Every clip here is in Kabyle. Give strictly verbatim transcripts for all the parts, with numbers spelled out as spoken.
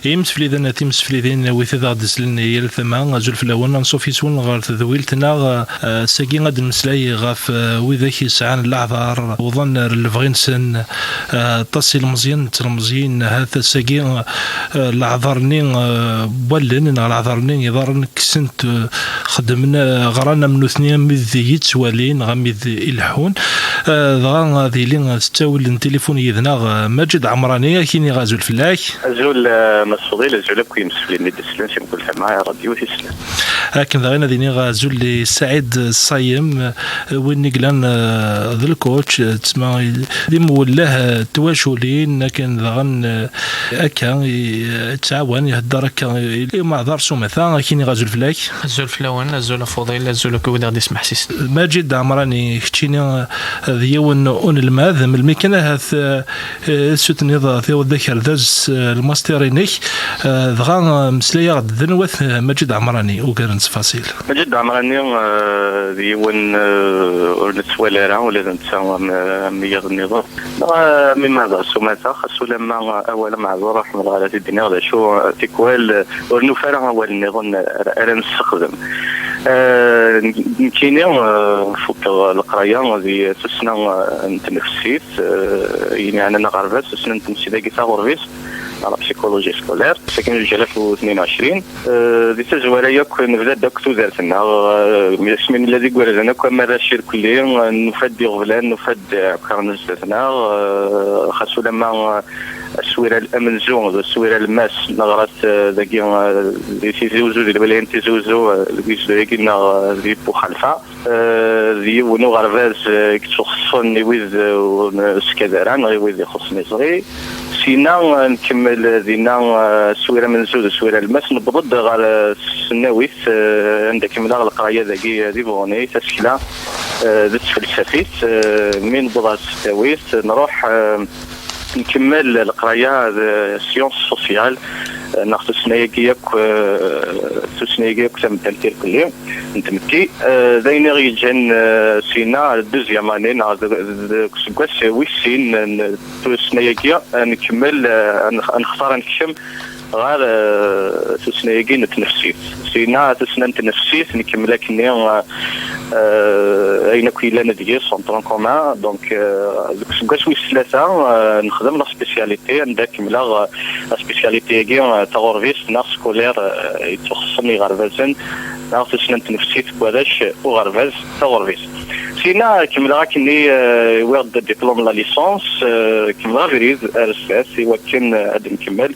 Imsefliden, timseflidin, wid i aɣ-d-isellen i yal tama, azul fell-awen, anṣuf yes-wen ɣer tedwilt-nneɣ. Eh, ass-agi ad d-nemmeslay ɣef, eh, widak yesɛan leɛḍar, wwḍen ar lebɣi-nsen. Eh, aṭas ilmeẓyen d tlemẓyin, ahat ass-agi, eh, leɛḍar-nni, eh, n wallen, neɣ leɛḍar-nni iḍarren, kksen-t, eh, xeddmen, eh, ɣran am nutni, am wid yettwalin, neɣ am wid ileḥḥun. Eh, dɣa ad yili s ttawil n tilifun yid-neɣ, eh, Maǧid Ɛemrani, ad k-iniɣ azul fell-ak. Azul, eh, Mass Fḍil, azul akk imsefliden i d-isellen si mkul tama, ṛṛadyu tisellen. Akken daɣen ad iniɣ azul i Saɛid Ṣayem, eh, win i yellan, eh, d lkoč, eh, tma, d imwelleh, eh, n twaculin, akken daɣen, eh, akka, i, eh, yettɛawan, ihedder akka i, i umeɛḍar s umata, ad k-iniɣ azul fell-ak. Azul fell-awen, azul a Fuḍil, azul akk i wid i ɣ-d-ismeḥsisen. Maǧid Ɛemrani, keččini, eh, d yiwen n unelmad, melmi kan ahat, eh, eh, i s-tiniḍ, eh, tiweḍ d akerdas, eh, lmaster-inek, eh, dɣa, eh, meslay-aɣ-d d anwa-t, eh, Maǧid Ɛemrani, ugar n ttfaṣil. Maǧid Ɛemrani, eh, d yiwen, eh, ur nettwali ara, ula d netta am, am wiyaḍ nniḍen. Neɣ, eh, mi ma hder s umata, xas ulamma, eh, awal ameɛdur, ur ḥemmleɣ ara ad t-id-iniɣ d acu, eh, tikwal, eh, ur nufi ara awal nniḍen ara, ara nessexdem. Eh, nekkini, eh, fukeɣ leqraya di tussna, eh, n tnefsit, eh, ayen yeɛnan aɣerbaz, tussna n tnefsit dagi taɣurbizt, neɣ la psychologie scolaire, sakin lǧal alef u tnin u ɛecrin. Eh, di tazwara yakk, nebda-d akk tudert-nneɣ, eh, mi, asmi nella d igerdan akk, am arrac irkelli, eh, nufa-d iɣeblan, nufa-d, eh, ɛekkaren zdat-neɣ, eh, xas ulamma, eh, aswir al-, amenzu d aswir alemmas, neɣra-t, eh, dagi, eh, di Tizi Uzzu, di lwilaya n Tizi Uzzu, eh, deg ugezdu-agi, neɣ, eh, di Buxalfa. Eh, d yiwen uɣerbaz, eh, i yettwaxeṣṣen i wid, eh, ur neskad ara, neɣ i wid ixuṣṣen iẓri. Sina, eh, nkemmel, eh, dinna, eh, aswir amenzu d aswir alemmas, newweḍ-d ɣer, eh, tesnawit, eh, anda kemmleɣ leqraya dagi, eh, di Buɣni, tasekla, eh, d tfelsafit. Eh, mi newweḍ ɣer tesdawit, nruḥ, eh, nkemmel leqraya d sciences sociales, eh, neɣ tussna-agi akk, eh, tussna-agi akk tameddalt irkelli n tmetti. Eh, d ayen i ɣ-yeǧǧan, eh, sina ar deuxième année, neɣ deg, deg useggas wis sin n tussna-agi, ad nkemmel, eh, ad nex-, ad nextar ad nekcem ɣer, eh, tussna-agi n tnefsit. Sina tussna n tnefsit, nkemmel akkenni, eh, eh, ayen akk yellan deg-s, en tronc commun. Donc, eh, deg useggas wis tlata, eh, nexdem la spécialité, anda kemmleɣ, eh, la spécialité-agi, eh, taɣurbizt neɣ scolaire, eh, yettwaxeṣṣen iɣerbazen, neɣ tussna n tnefsit n warrac uɣerbaz taɣurbizt. Sina kemmleɣ akkenni, eh, wwiɣ-d diplôme la licence, eh, kemmleɣ abrid ar zdat i wakken, eh, ad nkemmel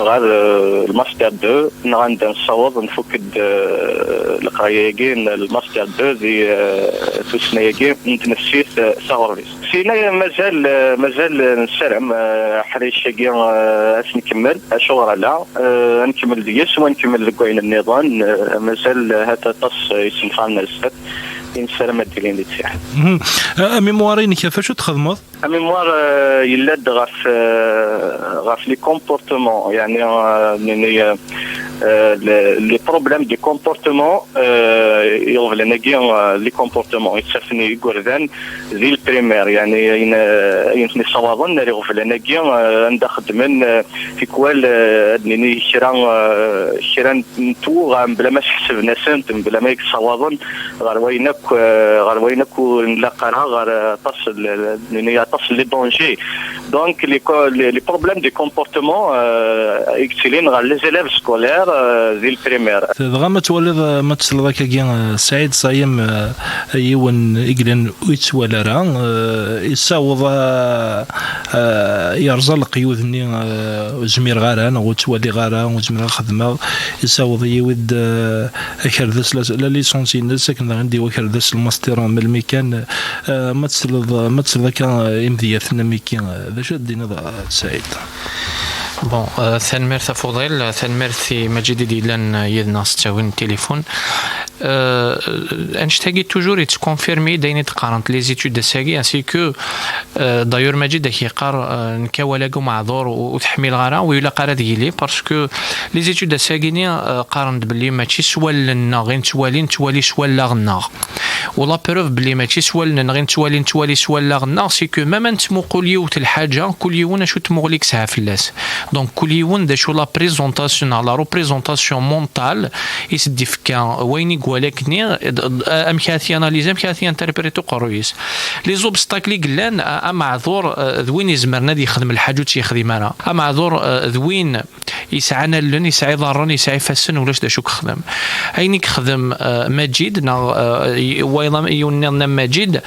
ɣer, eh, le master deux, neɣ anda nessaweḍ nfuk-d, eh, leqraya-agi n le master deux di, eh, tussna-agi n tnefsit, eh, taɣurbizt. Sina mazal, eh, mazal nessaram, eh, aḥric-agi, eh, ad s-nkemmel, acuɣer ala, eh, ad nkemmel deg-s, u ad nkemmel deg wayen nniḍen, eh, mazal, eh, hat aṭas, eh, isenfaren ar zdat i nessaram ad d-ilin di ttiɛad. Mhm. Eh, amimuar-inek, ɣef acu txedmeḍ? Amimuar, eh, yella-d ɣef, eh, ɣef les comportements, yeɛni, eh, nini, eh, eh, le, les problèmes de comportement, eh, iɣeblan-agi, eh, les comportements, yettafen igerdan di le primaire, yeɛni ayen, eh, ayen ten-issawaḍen ar iɣeblan-agi, eh, anda xeddmen, eh, tikwal, eh, ad nini kra, eh, kra n twuɣa, mebla ma sḥesben-asent, mebla ma i yessawaḍen ɣer wayen akk, eh, ɣer wayen akk ur nlaq ara, ɣer, eh, aṭas n, n, nini aṭas n les dangers. Donc, les co-, les, les problèmes de comportement, euh, i yettilin ɣer les élèves scolaires, euh, di le primaire. Dɣa ma twaliḍ, eh, ma tesliḍ akkagi, eh, Saɛid Ṣayem, eh, yiwen i yellan ur yettwali ara, eh, yessaweḍ a, a, yerẓa leqyud-nni, eh, ur zmireɣ ara, neɣ ur ttwaliɣ ara, ur zmireɣ ad xedmeɣ, yessaweḍ yiwi-d, eh, akerdas la, la licence-ines, akken daɣen d-iwa akerdas lmaster melmi kan. Eh, ma tesliḍ, ma tesliḍ akka, eh, imedyaten am wiki, eh, d acu ad d-tiniḍ, eh, Saɛid? Bon, euh, tanemmirt a Fuḍil, tanemmirt i Maǧid i d-yellan, euh, yid-neɣ s ttawil n tilifun. Euh, annect-agi toujours yettkonfirmi-d ayen i d-qqarent les études ass-agi, ainsi que, euh, d'ailleurs Maǧid ak yeqqar, euh, nekk awal-agi umeɛḍur ur, ur t-ḥmileɣ ara, ur ilaq ara ad yili, parce que les études ass-agi-ni, euh, qqarent-d belli mačči s wallen-nneɣ i nettwali, nettwali s wallaɣ-nneɣ. U la preuve belli mačči s wallen-nneɣ i nettwali, nettwali s wallaɣ-nneɣ, c'est que même ad nettmuqul yiwet lḥaǧa, kul yiwen acu tmuɣli i yesɛa fell-as. Donc, kul yiwen d acu la présentation, neɣ la représentation mentale, i s-d-ifka wayen i iwala akkenni, d-, d-, amek ara t-yanalize, amek ara t-interprete uqerruy-is. Les obstacles i yellan, a-, ameɛḍur, eh, d win izemren ad yexdem lḥaǧa ur tt-yexdim ara. Ameɛḍur, eh, d win yesɛan allen, yesɛa iḍarren, yesɛa ifassen, ulac d acu i yexdem. Ayen i yexdem, eh, Maǧid, neɣ, eh, y-, wayeḍ am, yiwen nniḍen am Maǧid,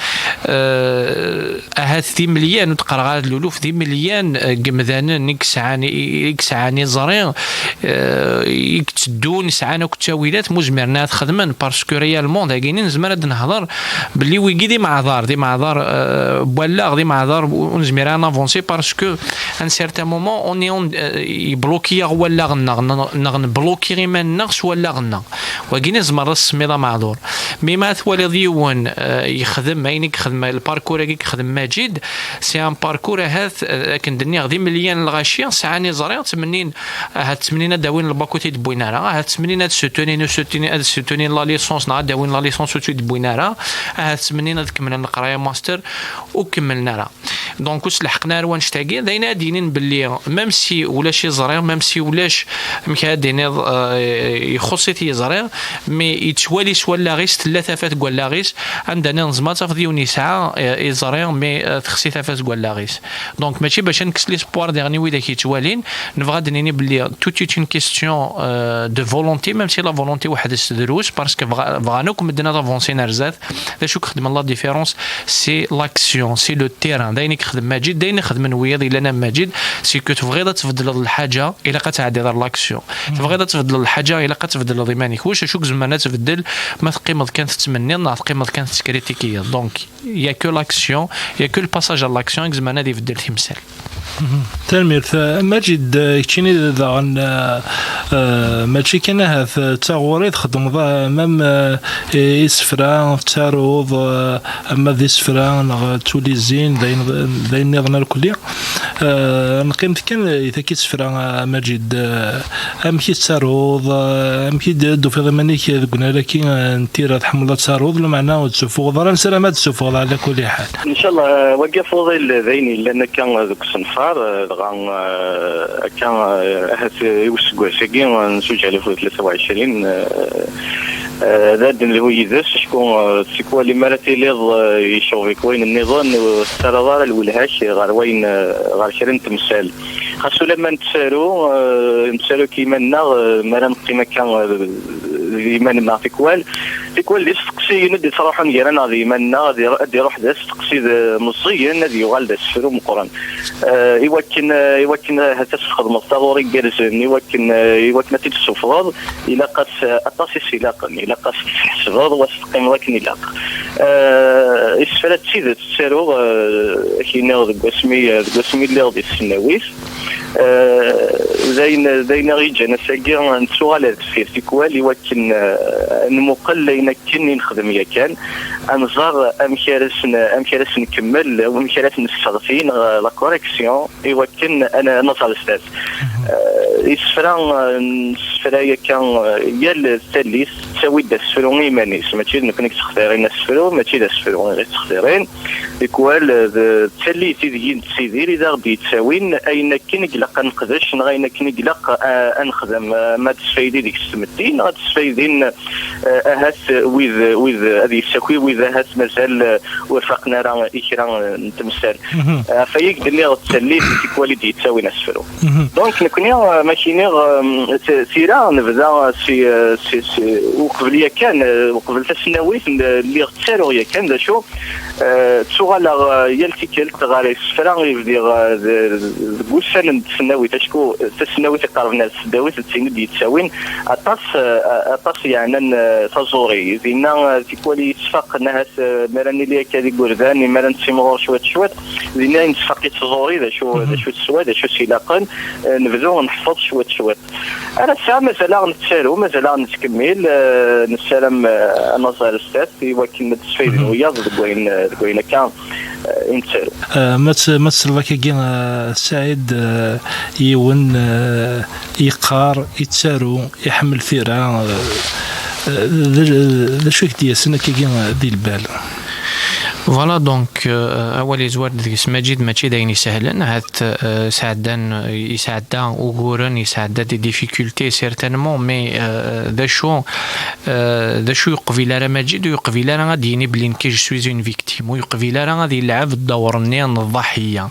eh, ahat d imelyan, ur d-qqareɣ ara d luluf, d imelyan, eh, n yemdanen i yesɛan, i, i yesɛan iẓri, eh, i yetteddun, sɛan akk ttawilat, mu zmiren ad xedmen, parce que réellement, dagini nezmer ad nehḍer belli wigi d imeɛḍar, d imeɛḍar, eh, n wallaɣ, d imeɛḍar ur nezmir ad navansi, parce que à un certain moment, on est en, eh, yebloki-yaɣ wallaɣ-nneɣ, neɣ, neɣ nebloki iman-nneɣ s wallaɣ-nneɣ. Wagini tzemreḍ ad s-tsemmiḍ ameɛḍur. Mi ma twaliḍ yiwen, eh, yexdem ayen i yexdem, le parcours-agi i yexdem Maǧid, c'est un parcours ahat, eh, akken d-nniɣ, d imelyan n lɣaci, sɛan iẓri, ttmennin, ahat ttmennin ad d-awin lbak ur t-id-wwin ara, ahat ttmennin ad soutenir, ur soutenir, ad soutenir la licence, neɣ ad d-awin la licence ur t-id-wwin ara, ahat ttmennin ad kemmlen leqraya master, ur kemmlen ara. Donc, ur sleḥqen ara wanect-agi. D ayen ad d-yinin belli, même si ulac iẓri, même si ulac, amek ara d-tiniḍ, euh, ixuṣṣ-it yiẓri, mais yettwali s wallaɣ-is, tella tafat deg wallaɣ-is, anda nniḍen tzemreḍ ad tafeḍ yiwen yesɛa, euh, iẓri, mais, euh, texsi tafat deg wallaɣ-is. Donc, mačči bac ad nekkes l'espoir diɣen i widak yettwalin, nebɣa ad d-nini belli tout est une question, euh, de volonté, même si la volonté weḥd-s drus, parce que bɣa-, bɣan akk medden ad avancin ar zdat. D acu i ixeddmen la différence, c'est l'action, c'est le terrain. D ayen i yexdem Maǧid, d ayen i xedmen wiyaḍ yellan am Maǧid, c'est que tebɣiḍ ad tbeddleḍ lḥaǧa, ilaq ad tɛeddiḍ ar l'action. Tebɣiḍ ad tbeddleḍ lḥaǧa, ilaq ad tbeddleḍ iman-ik. Ulac acu i izemren ad tbeddel ma teqqimeḍ kan tettmenniḍ neɣ teqqimeḍ kan tettkritikkiḍ. Donc, il y a que l'action, il y a que le passage à l'action i izemren ad ibeddel timsal. Tanemmirt. Eh, Maǧid, eh, keččini daɣen, eh, eh, mačči kan ahat, eh, d taɣuri txeddmeḍ, eh, même, eh, i-, isefra tettaruḍ, eh, ama d isefra neɣ d tulizin, d ayen, d ayen nniḍen irkelli. Eh, neqqim-d kan i takki isefra, eh, Maǧid, eh, amek i tettaruḍ, eh, amek i d-, d-tufiḍ iman-ik deg unnar-agi, eh, n tira tḥemmleḍ ad taruḍ, lameɛna ur d-tessuffuɣeḍ ara, nessaram ad d-tessuffuɣeḍ ɛla kulli ḥal. Ncallah, eh, wagi a Fuḍil d ayen yellan akka deg usenfar, eh, dɣa, eh, akka, eh, ahat i useggas-agi, eh, n zuǧ alaf u tlata u ɛecrin, eh, eh, ad d-nelhu yid-s, acku, eh, tikwal mi ara tiliḍ, eh, yecɣeb-ik wayen nniḍen, ur tettarraḍ ara lwelha-k ɣer wayen, eh, ɣer kra n temsal. Xas ulamma nettaru, eh, nettaru akk iman-nneɣ, eh, mi ara neqqim akka, eh, d iman-nneɣ tikwal. Tikwal d isteqsiyen i d-ittruḥun gar-aneɣ d yiman-nneɣ, ad iru-, ad iruḥ d asteqsi d meẓẓiyen, ad yuɣal d asefru meqqren. Eh, iwakken, eh, iwakken ahat ad s-txedmeḍ taɣuri igerrzen, iwakken, eh, iwakken ad tt-id-tessufɣeḍ, ilaq-as, eh, aṭas i s-ilaqen, ilaq-as tesḥesbeḍ, wa s-teqqimeḍ akken ilaq. Eh, isefra d tidet ttaruɣ, eh, ad k-iniɣ deg wasmi, eh, deg wasmi lliɣ di tesnawit. Eh, d ayen, d ayen i ɣ-yeǧǧan ass-agi nettuɣal ar deffir tikwal iwakken, eh, ad nmuqel ayen akken i nexdem yakan, ad nẓer amek ara s-n-, amek ara s-nkemmel, amek ara s-nesseɣti, neɣ la correction, iwakken ad n-, ad naẓ ar zdat. Eh, isefra, eh, nessefra akka, eh, yal tallit tettawi-d asefru i yiman-is, mačči d nekkni i yettextirin asefru, mačči d asefru i ɣ-yettextirin. Tikwal, eh, d tallit ideg i nettidir i d aɣ-d-yettawin ayen akken i ilaq ad neqdec, neɣ ayen akken i ilaq, eh, ad nexdem, eh, ma ad tesfaydi deg-s tmetti, neɣ ad tesfaydin, eh, ahat wid, wid ad yessaki, wid ahat mazal, eh, ur faqen ara i kra, eh, n temsal. Ɣef waya i d-nniɣ d tallit tikwal i d-yettawin asefru. Donc, nekkni, eh, ma k-iniɣ, eh, t-, tira, nebda si, eh, si, si, Uqbel yakan, eh, uqbel tasnawit, n-, lliɣ ttaruɣ yakan, d acu, eh, ttuɣaleɣ, eh, yal tikkelt ɣer isefra i bdiɣ, eh, d-, deg wussan n tesnawit, acku tasnawit iqerben ar tesdawit d tin i d-yettawin aṭas, eh, aṭas yeɛnan, eh, taẓuri. Dinna, eh, tikwal i yi-tesfaqen, ahat, eh, mi ara nili akka d igerdan, mi ara nettimɣur cwiṭ cwiṭ, dinna i nesfaq i tẓuri, d acu, d acu teswa, d acu s-ilaqen, eh, nebdu neḥfeḍ cwiṭ cwiṭ. Ar ass-a, mazal-aɣ nettaru, mazal-aɣ nettkemmil, eh, nessaram, eh, ad naẓ ar zdat i wakken ad d-sfayden wiyaḍ deg wayen, eh, deg wayen akka, eh, i nettaru. Eh, ma tt-, ma tesleḍ akkagi, eh, Saɛid, eh, yiwen, eh, yeqqar, yettaru, iḥemmel tira, eh, eh, d, d acu i k-d-yasen akkagi, eh, di lbal? Voilà, donc, euh, awal yezwar-d deg-s Maǧid, mačči d ayen isehlen, ahat, euh, sɛeddan, yesɛedda uguren, yesɛedda des difficultés certainement, mais, euh, d acu, euh, d acu ur yeqbil ara Maǧid, ur yeqbil ara ad d-yini belli nekk je suis une victime, ur yeqbil ara ad yelɛeb ddawer-nni n ḍḍaḥiyya,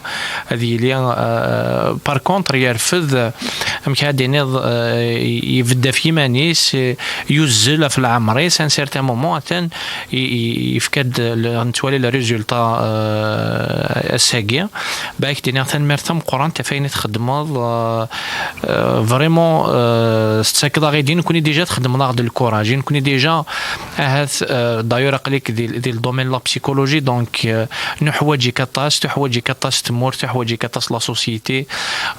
ad yili, euh, par contre yerfed, amek ad d-tiniḍ, euh, ibedd ɣef yiman-is, euh, yuzzel ɣef leɛmer-is, à un certain moment, atan i, i, yefka-d le, nettwali le résultat, euh, ass-agi. Ba ak-d-iniɣ tanemmirt tameqqrant ɣef wayen i txeddmeḍ, euh, euh, vraiment, euh, tettakeḍ-aɣ-id i nekkni déjà txeddmeḍ-aɣ-d lkuraj, i nekkni déjà ahat, euh, d'ailleurs aql-ik di, di le domaine de la psychologie, donc, euh, nuḥwaǧ-ik aṭas, tuḥwaǧ-ik aṭas tmurt, tuḥwaǧ-ik aṭas la société,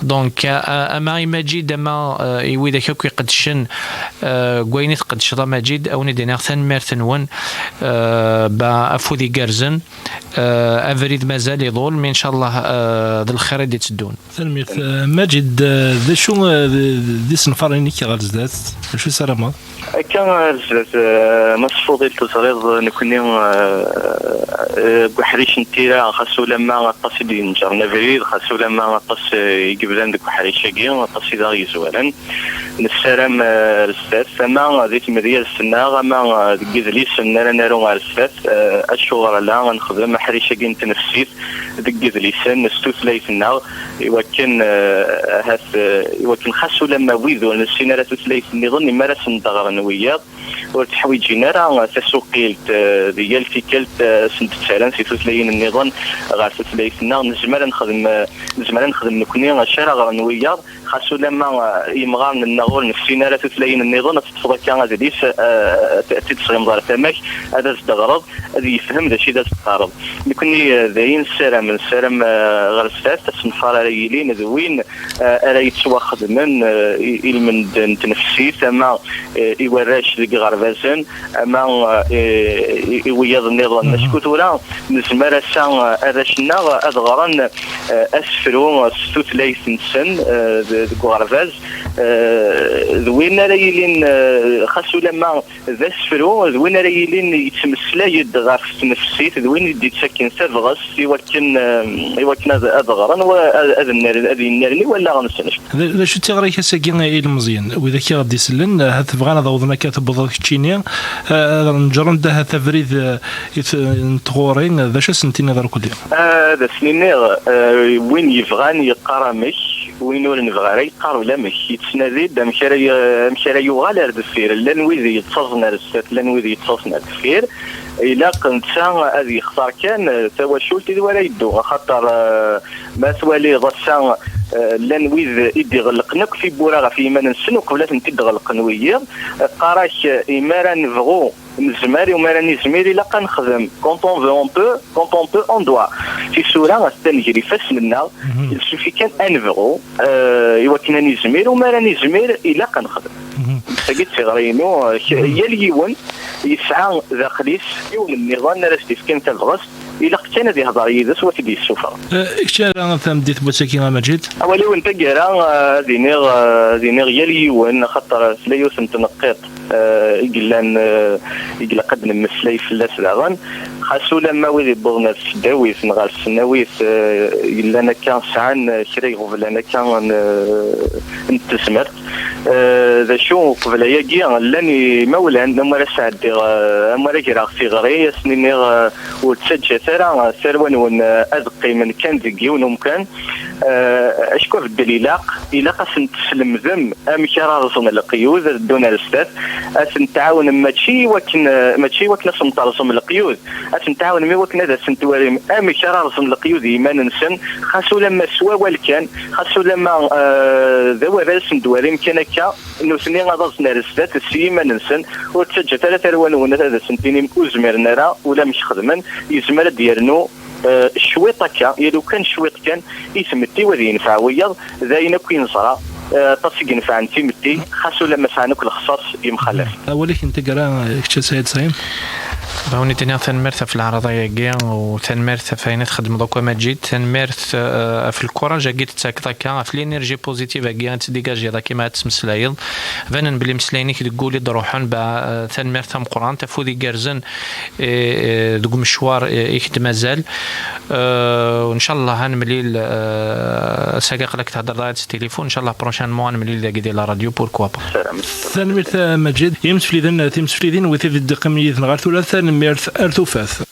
donc, euh, ama i Maǧid, ama, euh, i widak akk iqeddcen, euh, deg wayen i tqeddceḍ a Maǧid, a wen-id-iniɣ tanemmirt-nwen, euh, ba afud igerrzen, euh, abrid mazal iḍul, mais inchallah, euh, d lxir i d-itteddun. Tanemmirt, euh, Maǧid, euh, d acu, euh, d, d isenfaren-inek ɣer zdat? D acu i tessarameḍ? Akka ar zdat, eh, ma s tfuḍilt teẓriḍ, nekkni, eh, eh, deg uḥric n tira, xas ulamma aṭas i d-yenǧren abrid, xas ulamma aṭas, eh, i yebdan deg uḥric-agi, aṭas i d aɣ-yezwaren. Nessaram, eh, ar zdat, ama di tmedyazt-nneɣ, ama, eh, deg yidlisen ara naru ar zdat, eh, acuɣer ala ad nexdem aḥric-agi n tnefsit deg yidlisen s tutlayt-nneɣ, i wakken, eh, ahat, eh, i wakken xas ulamma wid ur nessin ara tutlayt nniḍen, imi ara sen-d-ɣren wiyaḍ, ur tteḥwiǧin ara tasuqilt, eh, di yal tikkelt, eh, sen-d-ttarran si tutlayin nniḍen ɣer tutlayt-nneɣ. Nezmer ad nexdem, eh, nezmer ad nexdem nekkni acu ara ɣren wiyaḍ, xas ulamma, eh, imɣaren-nneɣ ur nessin ara tutlayin nniḍen, ad teṭṭfeḍ akka adlis, eh, ad t-, ad t-id-tesɣimeḍ ɣer tama-k, ad as-d-teɣreḍ, ad yefhem d acu i d as-teqqareḍ. Nekkni, eh, d ayen nessaram, nessaram, eh, ɣer zdat, asenfar ara yilin d win, eh, ara yettwaxedmen, eh, i, i lmend n tnefsit, ama, eh, i warrac deg iɣerbazen, ama, eh, i, i wiyaḍ nniḍen. Acku tura nezmer ass-a, eh, arrac-nneɣ ad ɣren, eh, asefru s tutlayt-nsen, eh, de-, deg uɣerbaz, eh, d win ara yilin, eh, xas ulamma d asefru, d win ara yilin yettmeslay-d ɣef tnefsit, d win i d-yettaken tabɣest i wakken, eh, i wakken ad, ad ɣren, wa ad, ad nner-, ad yennerni wallaɣ-nsen. D, d acu d tiɣri-k ass-agi i ilmeẓyen, widak i ɣ-d-isellen, ahat bɣan ad awḍen akka tewwḍeḍ keččini, eh, ad neǧren-d ahat abrid, eh, i t-, n tɣuri, d acu ad sen-tiniḍ irkelli? Ad asen-iniɣ, eh, win yebɣan yeqqar amek, win ur nebɣi ara yeqqar ulamek. Yettnadi-d amek ara y-, amek ara yuɣal ar deffir. Llan wid yettaẓen ar zdat, llan wid yettaẓen ar deffir. Ilaq netta ad yextar kan, eh, tawacult i d wara yeddu, axaṭer, eh, ma twaliḍ ass-a, eh, llan wid i d-iɣelqen akk tiwwura ɣef yiman-nsen uqbel ad tent-id-ɣelqen wiyiḍ. Qqar-ak, eh, imi ara nebɣu nezmer, imi ara nizmir ilaq ad nexdem. Quand on veut, on peut, quand on peut, on doit. Tisura attan gar ifassen-nneɣ, il suffit kan ad nebɣu, eh, i wakken ad nizmir, umi ara nizmir ilaq ad nexdem. Tagi d tiɣri-inu, eh, k-, yal yiwen yesɛa daxel-is yiwen nniḍen ara s-d-ifken tabɣest, ilaq kan ad ihder yid-s u ad t-id-yessufeɣ. Eh, kečč ara tameddit n wass-agi a Maǧid? Awal-iw n taggara, eh, ad iniɣ, eh, ad iniɣ yal yiwen, axaṭer tella yiwet n tneqqiṭ, eh, i yellan, eh, i ilaq ad nemmeslay fell-as daɣen. Xas ulamma wid iwwḍen ar tesdawit neɣ ar tesnawit, eh, yellan akka sɛan, eh, kra iɣeblan akka n, eh, n tezmert. Eh, d acu, uqbel ayagi, llan imawlan, am ara sɛeddiɣ, eh, am ara greɣ tiɣri, ad sen-iniɣ, eh, ur ttaǧǧat ara, eh, tarwa-nwen, eh, ad qqimen kan deg yiwen umkan. Eh, acku abeddel ilaq, ilaq ad sen-teslemdem amek ara rẓen leqyud, ad ddun ar zdat, ad ten-tɛawnem, mačči i wakken, eh, mačči i wakken ad sen-terẓem leqyud, ad ten-tɛawnem i wakken ad asen-twarim amek ara rẓen leqyud i yiman-nsen, xas ulamma s wawal kan, xas ulamma, eh, d awal ara sen-d-warim kan akka, nutni ad rẓen ar zdat s yiman-nsen, ur ttaǧǧat ara tarwa-nwen ad asen-tinim ur zmiren ara, ulamek xedmen, yezmer ad d-yernu, eh, cwiṭ akka, ya lukan cwiṭ kan, i tmetti u ad yenfeɛ wiyaḍ, d ayen akk i neẓra, eh, aṭas i yenfɛen timetti, xas ulamma sɛan akk lexṣaṣ yemxalafen. Awal-ik n taggara, eh, kečč a Saɛid Saɛid. Bɣiɣ ad iniɣ tanemmirt ɣef leɛraḍa-agi, u tanemmirt ɣef ayen i txeddmeḍ akk a Maǧid, tanemmirt, eh, ɣef lkuraj-agi d-tettakeḍ akka, ɣef l'énergie positive-agi ad tdigajiḍ akka ma ad tettmeslayeḍ. Banen belli imeslayen-ik deg wul i d-ruḥen, ba, eh, tanemmirt tameqqrant, afud igerrzen, eh, eh, deg umecwar, eh, i k-d-mazal. Eh, ncallah ad nemlil, eh, ass-agi aql-ak thedreḍ-aɣ-d s tilifun, ncallah prochainement ad nemlil dagi di la radio, pourquoi pas. Tanemmirt a Maǧid, imsefliden, timseflidin, wid i d-iqqimen yid-neɣ ar tura, tanemmirt, ar tufat.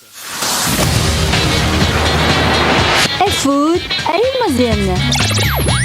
Afud ay Imaziɣen.